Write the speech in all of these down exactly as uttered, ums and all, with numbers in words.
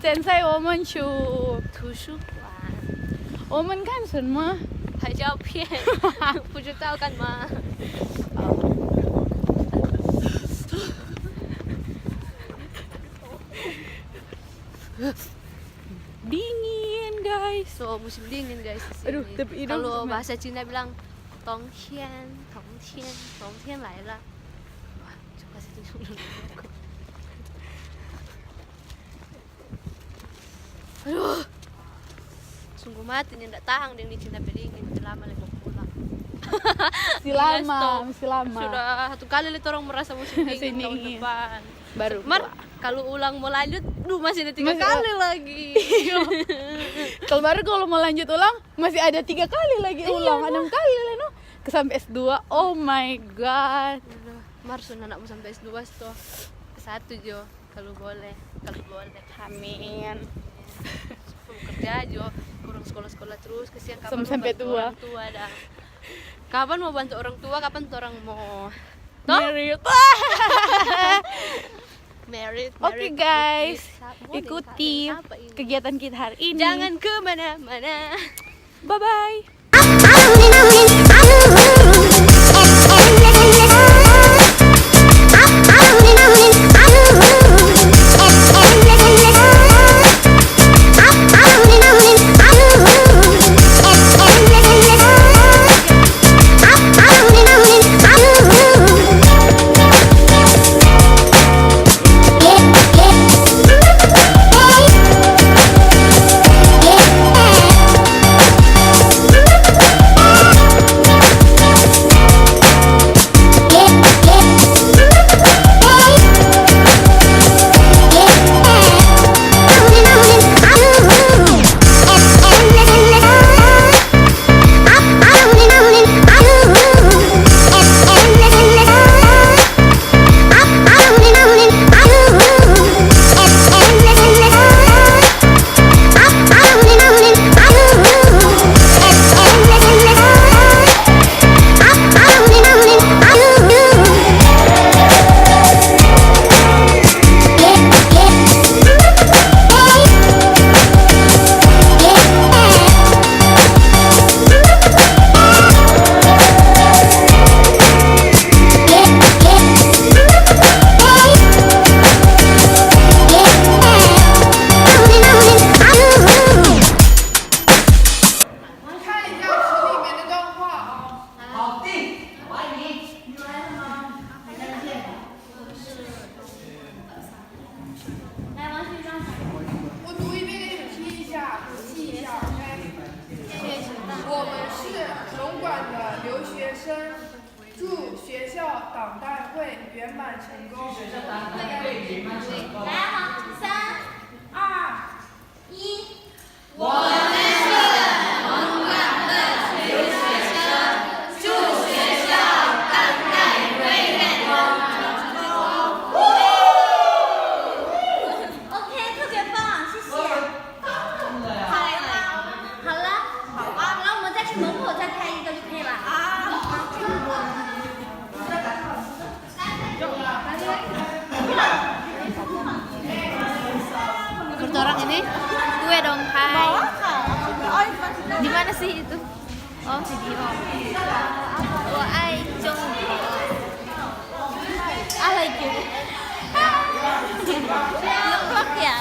现在我们去图书馆。我们干什么？拍照片。不知道干嘛。Dingin, guys. So, musim dingin, guys, di sini. Aduh, tapi hidung. Kalau bahasa Cina bilang, 冬天, 冬天, 冬天来了. Wah, coba sini dulu. Aduh. Sungguh mati ni, nda tahang deng di Cina pe dingin, si lama lei mo pulang. Si lama, si lama. Sudah satu kali lei torang merasa musim dingin tahun depan. Baru mar, kalau ulang mo lanjut, duh, masih ada tiga kali lagi. Kalau baru, kalau mo lanjut ulang, masih ada tiga kali lagi ulang, anam kali lei, no. Ke sampe S dua, oh my God. Aduh, mar so nda mo sampe S dua, sto. S satu jo. Kalau boleh, kalau boleh. Amin. Kerja jo, kurang sekolah-sekolah terus, kasihan. Kapan mo bantu orang tua dang? Kapan mo bantu orang tua, kapan torang mo, toh? Married. Married. Oke, guys, ikuti kegiatan kita hari ini. Jangan kemana-mana. Bye-bye. OK，特别棒，谢谢。好了，好了，好了，我们再去门口再拍一个就可以了。啊。 Menurut orang ini kue dong, hai. Di mana sih itu? Oh, video. 我爱中国。I like you. Ngeplak ya?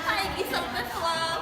Hai, Gisel ngeplak.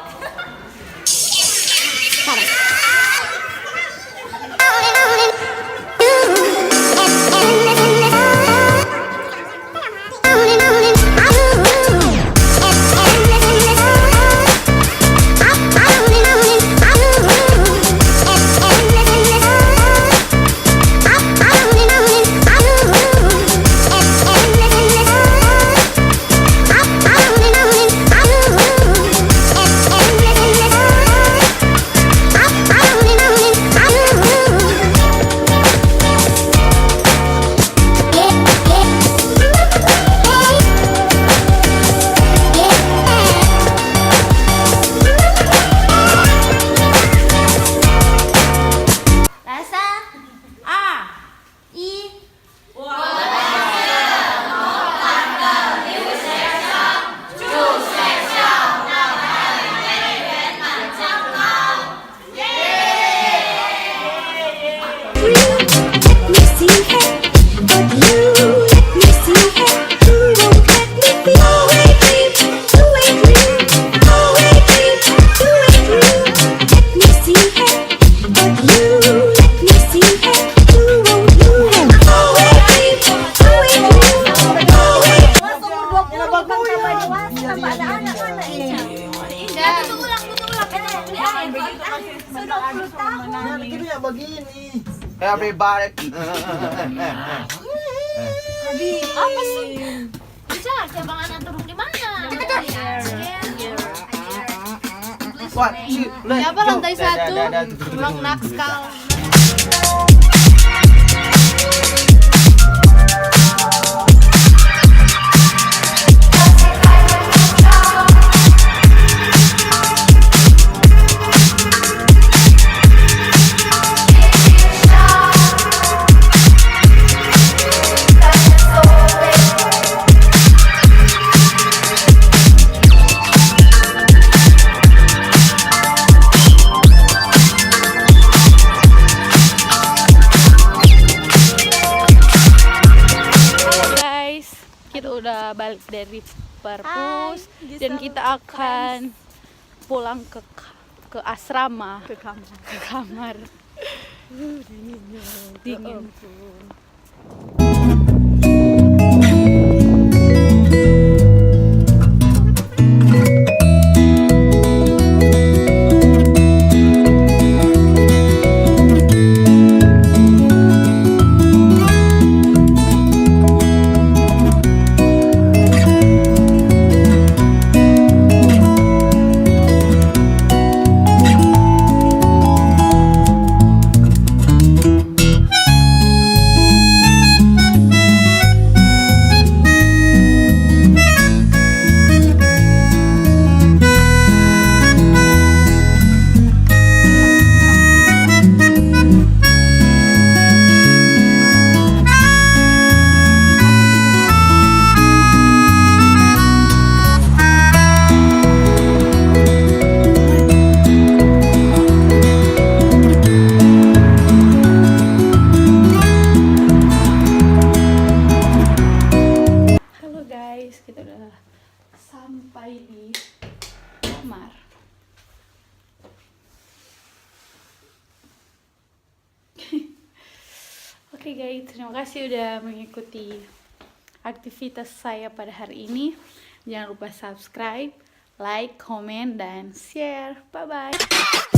Nah, kita ya begini. Everybody. Apa sih? Bisa, cabang anak turun di mana? One, two, let's go. Siapa lantai satu? Dah, dah, dah, dah. Emang nakskal. Halo guys, kita udah balik dari perpus. Hai, dan kita akan pulang ke ka-, ke asrama. Ke kamar. Ke kamar. Uh, dinginnya. Dingin. Ya ampun. Halo guys, kita udah sampai di kamar. Oke guys, terima kasih udah mengikuti aktivitas saya pada hari ini. Jangan lupa subscribe, like, komen, dan share. Bye-bye.